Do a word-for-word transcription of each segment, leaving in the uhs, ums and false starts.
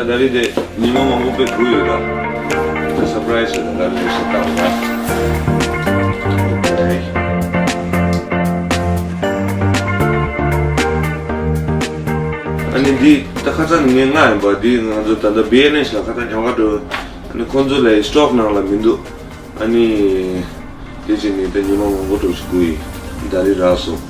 ད་རེས་དེ་ཉི་མ་མང་པོ་དཔེ་སྒུག་ཡོད་ད། ད་སར་པ་རའི་སི་ཡོད་ད། ད་རེས་དེ་ཤ་སྟག་རེད་ད། ཨ་ནི་འདི་ད་ཁ་སང་ངས་ང་ཡིན་པ། འདི་ང་ཚོ་ད་ལྟ་བི་ཨེན་ཨེཆ་ལ་ཁ་སང་ཉོ་ག་འགྲོ། ཨ་ནི་ཁོང་ཚོ་ལ་སི་ཊོག་ནང་ལ་མི་འདུག་ཨ་ནི། དེ་བྱས་ནས་ད་ཉི་མ་མང་པོ་འགྲོ་ཞིག་སྒུག་ཡིན། ད་རེས་རག་སོང་།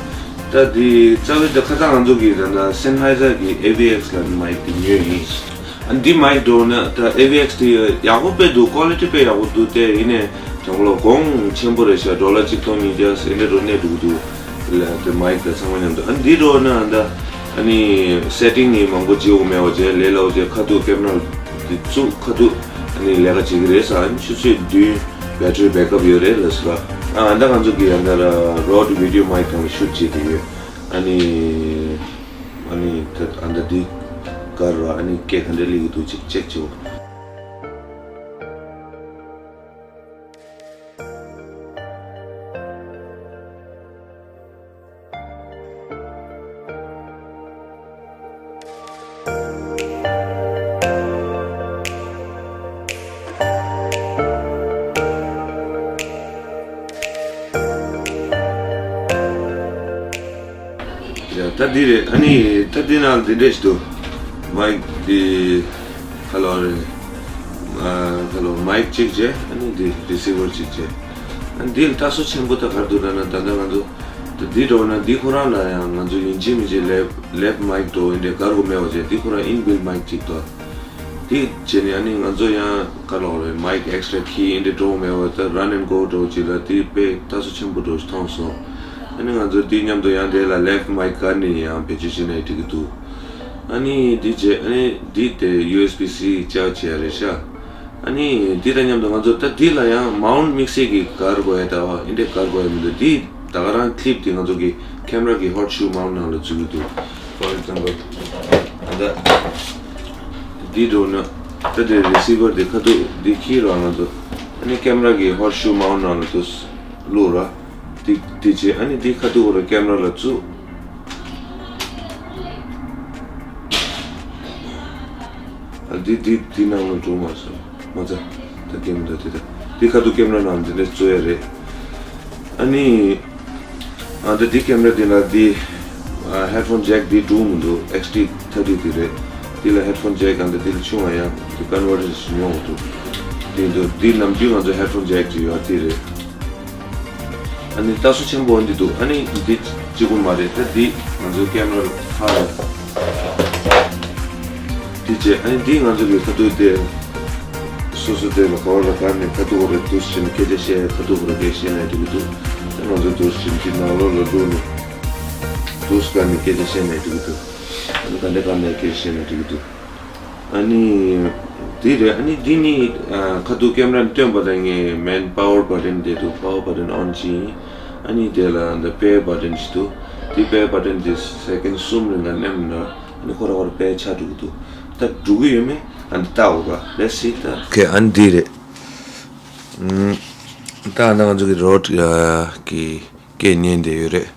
ད་དེ་རྩ་བའི་ད་ཁ་སང་ང་ཚོ་གིས་ད་ད་སེན་ཧའི་ཛར་གྱི་ཨེ་ཝི་ཨེགས་ལབ་མའིག་དེ་ཉོས་ཡིན། ཨ་འདི་མའིག་འགྲོ་ན་ད་ཨེ་ཝི་ཨེགས་དེ་ཡག་པོ་དཔེ་འདུག་ཀོ་ལི་ཊི་དཔེ་ཡག་པོ་འདུག་དེ་ཡིན་ནའི་གྲངས་ལོ་གོང་ཆེན་པོ་རེད་ཤག་ཌོ་ལར་གཅིག་སྟོང་ཉིས་བརྒྱ་ཟེར་འདྲ་འགྲོ་གནས་འདུག་འདུག་ལ་དེ་མའིག་དང་ཚང་མ་མཉམ་དུ། ཨ་འདི་འགྲོ་ན་ད། ཨ་ནི་སེ་ཊིང་ནི་མང་པོ་བྱེད་དགོས་མེད་པ་བྱས། ལས་སླ་པོ་བྱས། ཁ་ཐུག་ཀེམ་ར་འདི་བཙུགས། ཁ་ཐུག་ཨ་ནི་ལས་ཀ་བྱེད་ཀྱི་རེད་ཟེར། ཨ་ནི་ཆུ་ཚོད་བདུན་བེ་ཊི་རི་བེག་ཨབ་ཡོད་རེད་ལབ་སོང་། ཨ་ཨ་ད་ང་ཚོ་གི་ཨ་ད་ར་རོཌ་བི་ཌི་ཡོ་མའིག་སྒང་ལ་ཤུཊ་བྱེད་ཀྱི་ཡོད། ཨ་ནི་ཨ་ནི་ད་ཨ་ད་འདི་ག་ར་ཨ་ནི་སྐད་ག་འདྲ་སླེབས་ཀྱི་འདུག་ཅིག་ཅེག་བྱེད། ཡ་ད་འདི་རེད། ཨ་ནི་ད་འདི་ནང་འདི་འདྲས་ཤིག་འདུག་མའིག་འདི་ཧ་ལོ་རེད། ཨ་ཧ་ལོ་མའིག་གཅིག་བྱས། ཨ་ནི་འདི་རི་སི་བར་གཅིག་བྱས། ཨ་འདི་ལ་ལྟ་སྲོལ་ཆེན་པོ་ད་ག་རེ་འདུག་ལབ་ན། ད་ལྟ་ང་ཚོ་ད་འདི་འགྲོ་ན་འདི་ཁོ་རང་ལ་ཡང་ང་ཚོ་ཡིན་གཅིག་མིན་གཅིག་ལེབ་ལེབ་མའིག་འགྲོ་ཡིན་དེ་ག་རེ་དགོས་མེད་པ་བྱས། འདི་ཁོ་རང་ཨིན་བིལ་མའིག་གཅིག་འདུག་དེ་བྱས་ནས་ཨ་ནི་ང་ཚོ་ཡང་ག་ལབ་དགོས་རེད། མའིག་ཨེགས་ཊ་ར་ཁྱེར་ཡིན་དེ་འགྲོ་མེད་པ། ད་རན་ཨེན་གོ་འགྲོ་ཅིག་ལ་དེ་དཔེ་ལྟ་སྲོལ་ཆེན་པོ་འགྲོ་ཞིག་མཐོང་སོང་། ཨ་ནི་ང་ཚོ་དེ་མཉམ་དུ་ཡང་དེ་ལ་ལེབ་མའིག་ག་ནས་ཡང་བེད་སྤྱོད་བྱེད་ནས་འགྲིག་གི་འདུག་ཨ་ནི་དེ་བྱས་ཨ་ནི་དེ་དེ་ཡུ་ཨེས་བི་སི་ཅག་བྱས་རེད་ཤག་ཨ་ནི་དེ་དང་མཉམ་དུ་ང་ཚོ་ད་དེ་ལ་ཡང་མའུནཊ་དམིགས་བསལ་གྱི་ག་རེ་དགོས་ཡ། ད་བ་ཨིན་དེ་ག་རེ་དགོས་ཡ་མི་འདུག་དེ་ད་ག་རང་ཀི་ལིབ་དེ་ང་ཚོ་གི་ཁེམ་ར་གི་ཧོར་སི་ཤུ་མའུནཊ་ནང་ལ་འཛུལ་གྱི་འདུག For example ད་འདི་འགྲོ་ན་ད་དེ་རི་སི་བར་དེ་ཁ་ཐུག་འདི་ཁྱེར་རོགས་ང་ཚོ། ཨ་ནི་ཁེམ་ར་གི་ཧོར་སི་ཤུ་མའུནཊ་ནང་ལ་དུ་བླུག་ར། དེ་དེ་བྱས་ཨ་ནི་དེ་ཁ་ཐུག་ར་ཁེམ་ར་ལ་བཙུགས། ཨ་དེ་དེ་དེ་ནང་ལ་འགྲོ་མ་སོང་། མ་ཚ་ད་ཁེམ་ར་དེ་ད་དེ་ཁ་ཐུག་ཁེམ་ར་ནང་དེ་འདྲ་བཙུགས་ཡ་རེད། ཨ་ནི། ཨ་ད་འདི་ཁེམ་ར་འདི་ལ་འདི་ཨ་ཧེཌ་ཕོན་ཇེག་འདི་དྲུག་མི་འདུག་ཨེགས་ཊི་ཐར་ཊི་འདི་རེད། འདི་ལ་ཧེཌ་ཕོན་ཇེག་ཨ་ད་འདི་ལ་ཆུང་བ་ཡང་འདི་ཀོན་ཝར་ཊར་ཉོ་འདུག་འདི་འདུག་འདི་ནམ་རྒྱུན་ང་ཚོ་ཧེཌ་ཕོན་ཇེག་ཅིག་ཡོད་འདི་རེད། ཨ་ནི་ལྟ་སྲོལ་ཆེན་པོ་འདི་འདུག་ཨ་ནི་འདི་གཅིག་པུ་མ་རེད། ད་འདི་ང་ཚོའི་ཁེམ་ར་ལ་ཕར་ལ། དེ་རྗེས་ཨ་ནི་འདི་ང་ཚོ་གི་ཁ་ཐུག་དེ། སོ་སོ་དེ་ལ་ག་བ་ལ་ག་ནས་ཁ་ཐུག་རེ་འདུག་ཕྱིན་སྐད་ཆ་བཤད། ཁ་ཐུག་རེ་སྐད་བཤད་ནས་འགྲིག་གི་འདུག་ད་ང་ཚོ་འདུག་ཕྱིན་འདི་ནང་ལོགས་ལ་འགྲོ་ནས་འདུག་ག་ནས་སྐད་ཆ་བཤད་ནས་འགྲིག་གི་འདུག་ཨ་ནི་ག་འདྲ་ག་ནས་སྐད་ཆ་བཤད་ནས་འགྲིག་གི་འདུག་ཨ་ནི་འདི་རེད། ཨ་ནི་འདི་ནི་ཁ་ཐུག་ཁེམ་ར་ནས་བཏོན་པ་དང་ངའི་མེན་པ་ཝར་བ་ཊན་དེ་འདུག་པ་ཝར་བ་ཊན་ཨོན་བྱས་ཡིན། ཨ་ནི་དེ་ལ་འདི་པེ་བ་ཊན་ཞིག་འདུག་འདི་པེ་བ་ཊན་དེ་སེ་ཀེན་གསུམ་རིང་ལ་མནན་ན། ཨ་ནི་ཁོ་རང་ཁོ་རང་པེ་ཆགས་འགྲོ་གི་འདུག་ད་འགྲོ་གི་ཡོད་མེད་ཨ་ནི་ལྟ་འོ་ག let's see ད། ཨོ་ཁེ། ཨ་ནི་འདི་རེད། ཨུམ། ད་ཨ་ནི་ང་ཚོ་གི་རོཌ་ཨ་གི་སྐད་ཉན་བསྡད་ཡོད་རེད།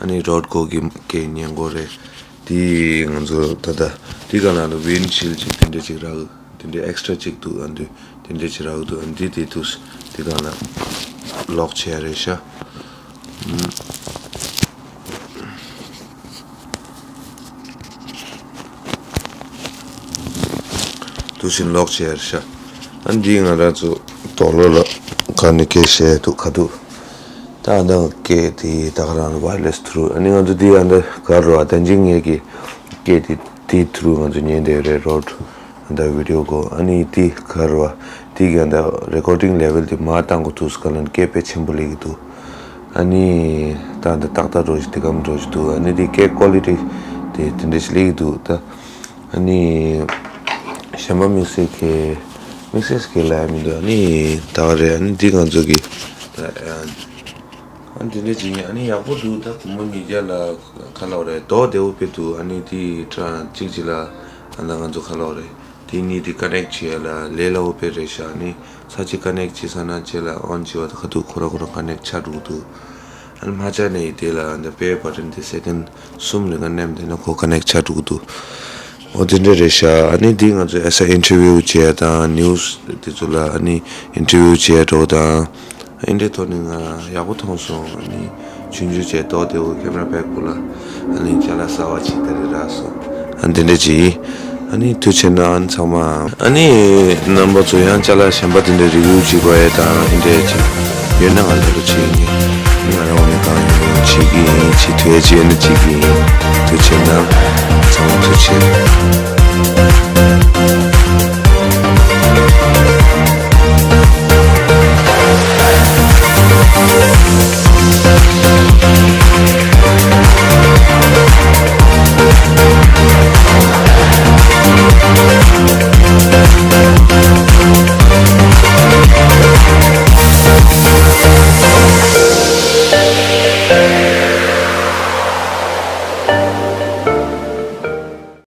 ཨ་ནི་རོཌ་གོ་གི་སྐད་ཉན་གོ་རེད། དེ་ང་ཚོ་ད་ལྟ་དེ་ག་ལ་ལ་ཝིན་ཤིལ་ཅིག་དེ་འདྲ་ཅིག་རག་དེ་འདྲ་ཨེགས་ཊ་ར་ཅིག་འདུག་ཨ་འདི་དེ་འདྲ་ཅིག་རག་འདུག་ཨ་འདི་དེ་དུས་དེ་ག་ལ་ལོག་བྱས་རེད་ཤག་དུ་ཕྱིན་ལོག་བྱས་ཤག་ཨ་འདི་ང་རང་ཚོ་དོག་ལོ་ལ་ག་ནས་སྐད་བཤད་འདུག་ག་འདུག་ད་ཨ་འདི་སྐད་དེ་ད་ག་རང་ལ་ཝ་ཡར་ལེ་སི་ཐུ་རུ། ཨ་ནི་ང་ཚོ་འདི་ཨ་འདི་ག་རུ་ཨ་ད་འཇིག་ངེད་ཀྱི་སྐད་དེ་དེ་ཐུ་རུ་ང་ཚོ་ཉན་བསྡད་རེད་རོཌ། ཨ་ད་བི་ཌི་ཡོ་གོ། ཨ་ནི་དེ་ག་རུ་བ་དེ་གི་ཨ་ད་རེ་ཀོར་ཌིང་ལེ་ཝལ་དེ་མར་བཏང་གོ་དུས་སྐབས་ལ་སྐད་དཔེ་ཆེན་པོ་སླེབས་ཀྱི་འདུག་ཨ་ནི་ད་ཨ་ད་ཏག་ཏག་འགྲོ་ཞིག་དེ་གམ་འགྲོ་ཞིག་འདུག་ཨ་ནི་དེ་སྐད་ཀོ་ལི་ཊི་དེ་དེ་འདྲ་ཞིག་སླེབས་ཀྱི་འདུག་ད་ཨ་ནི་གཞན་པ་དམིགས་བསལ་གྱི་དམིགས་བསལ་གྱི་ལབ་ཡ་མི་འདུག་ཨ་ནི་ད་ག་རེད། ཨ་ནི་དེ་ང་ཚོ་གི་ད་ཨ་ཨ་འདི་འདྲ་ཅིག་ཡིན། ཨ་ནི་ཡག་པོ་འདུག་ད་སྒོར་མོ་ཉིས་བརྒྱ་ལ་ག་ལབ་རེད། རྡོག་བདེ་པོ་དཔེ་འདུག་ཨ་ནི་དེ་ཀྲ་གཅིག་གཅིག་ལ་ཨ་ད་ང་ཚོ་ག་ལབ་རེད། དེ་གཉིས་དེ་ཀ་ནེག་བྱེད་ཡ་ལ་ལས་སླ་པོ་དཔེ་རེད་ཤག་ཨ་ནི་ཚར་གཅིག་ཀ་ནེག་བྱས་ཚར་ན་རྗེས་ལ་ཨོན་བྱས་པ་དང་ཁ་ཐུག་ཁོ་རང་ཁོ་རང་ཀ་ནེག་ཆགས་འགྲོ་གི་འདུག་ཨ་ནི་མ་ཆགས་ནའི་དེ་ལ་ཨ་ནི་པེ་བ་ཊན་དེ་སེ་ཀེན་གསུམ་རིང་ག་མནན་བསྡད་ན་ཁོ་ཀ་ནེག་ཆགས་འགྲོ་གི་འདུག་ཨོ་དེ་འདྲ་རེད་ཤག་ཨ་ནི་འདི་ང་ཚོ་ཨེ་ས་ཨིན་ཊར་བིའུ་བྱས་དང་ནིའུ་སི་དེ་ཚོ་ལ་ཨ་ནི་ཨིན་ཊར་བིའུ་བྱས་འགྲོ་དང་། ཨ་འདྲའི་ཐོག་ནས་ང་ཡག་པོ་མཐོང་སོང་། ཨ་ནི་ཆུང་ཆུང་བྱས་རྡོ་དེ་འོ་ཁེ་མ་ར་བྷེག་གུ་ལ་ཨ་ནི་ཅ་ལག་གསར་པ་ཅིག་ད་རེས་རག་སོང་། ཨ་འདི་འདྲ་ཅིག་ཨ་ནི་ཐུགས་རྗེ་གནང་ཚང་མ། ཨ་ནི་རྣམ་པ་ཚོ་ཡང་ཅ་ལག་གཞན་པ་དེ་འདྲ་རི་ཝིའུ་བྱེད་དགོས་ཡས་དང་ཨ་འདྲ་ཅིག་ཡོད་ན་ང་ལ་རོགས་བྱེད་ཡིན། ང་རང་ངོས་ནས་གང་ཡོད་བྱེད་ཀྱི་ཡིན། བྱེད་ཐུབ་ཡས་ཅིག་ཡོད་ན་བྱེད་ཀྱི་ཡིན། ཐུགས་རྗེ་གནང་། ཚང་མ་ཐུགས་རྗེ།